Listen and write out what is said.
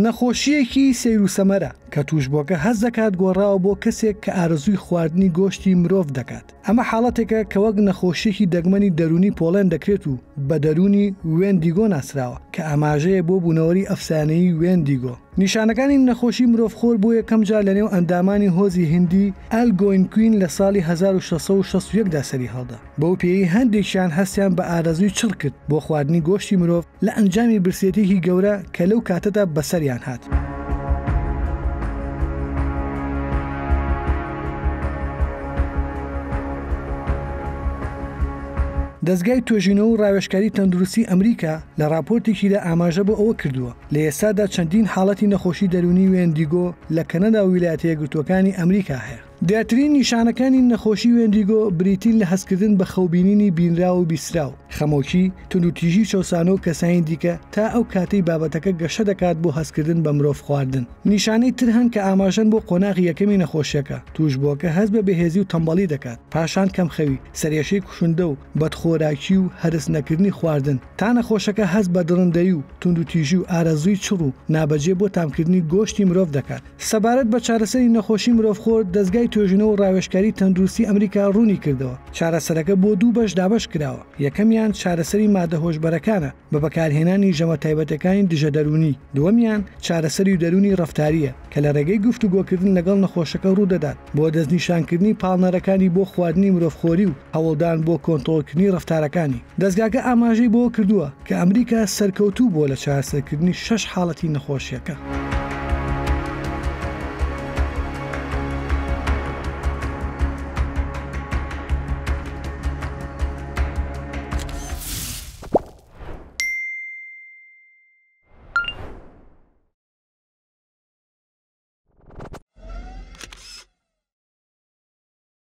نەخۆشییەکی سەیر و سەمەرە کە تووشبووەکە هەست دەکات گۆڕاوە بۆ کەسێک کە ئارەزووی خواردنی گۆشتی مرۆڤ دەکات. ئەمە حاڵەتێکە کە وەک نەخۆشییەکی دەگمەنی دەروونی پۆڵێن دەکرێت و بە دەروونی وێندیگۆ ناسراوە، کە ئاماژەیە بۆ بوونەوەری ئەفسانەیی وێندیگۆ. نیشانەکانی نەخۆشی مرۆڤخۆر بۆ یەکەم جار لەنێو ئەندامانی هۆزی هیندی ئەلگۆینکوین لە ساڵی 1661 دا سەریهەڵدا، بەو پێیەی هەندێکیان هەستیان بە ئارەزووی چڕ کرد بۆ خواردنی گۆشتی مرۆڤ لە ئەنجامی برسێتییەکی گەورە کە لەو کاتەدا بەسەریان هات. دەزگای توێژینەوە و ڕاوێژکاری تەندروستی ئەمریکا لە ڕاپۆرتێکیدا ئاماژە بۆ ئەوە کردووە، لە ئێستادا چەندین حاڵەتی نەخۆشی دەروونی وێندیگۆ لە کەنەدا و ویلایەتە یەکگرتووەکانی ئەمریکا هەیە. دیارترین نیشانەکانی نەخۆشی وێندیگۆ بریتین لە هەستکردن بە خەوبینینی بینراو و بیستراو، خەمۆکی، توندوتیژی و چەوسانەوە و کەسانی دیکە تا ئەو کاتەی بابەتەکە گەشە دەکات بۆ هەستکردن بە مرۆڤ خواردن. نیشانەی تر هەن کە ئاماژەن بۆ قۆناغی یەکەمی نەخۆشیەکە، تووشبووەکە هەست بە بێهێزی و تەمبەڵی دەکات، پاشان کەمخەوی، سەرئێشەی کوشندە و بەدخۆراکی و هەرس نەکردنی خواردن، تا نەخۆشەکە هەست بە دڕندەیی و توندوتیژی و ئارەزووی چڕ و نابەجێ بۆ تامکردنی گۆشتی مرۆڤ دەکات. سەبارەت بە چارەسەری نەخۆشی مرۆڤخۆر، دەزگای توێژینەوە و ڕاوێژکاری تەندروستی ئەمریکا ڕوونی کردەوە، چارەسەرەکە بۆ دوو بەش دابەش کراوە، یەکەمیان چارەسەری مادە هۆشبەرەکانە بە بەکارهێنانی ژەمە تایبەتەکانی دژە دەروونی، دووەمیان چارەسەری دەروونی ڕەفتارییە کە لە ڕێگەی گفتوگۆکردن لەگەڵ نەخۆشەکە ڕوودەدات بۆ دەستنیشانکردنی پاڵنەرەکانی بۆ خواردنی مرۆڤخۆری و هەوڵدان بۆ کۆنتڕۆڵکردنی ڕەفتارەکانی. دەزگاکە ئاماژەی بەوە کردووە کە ئەمریکا سەرکەوتوو بووە لە چارەسەرکردنی شەش حاڵەتی نەخۆشییەکە.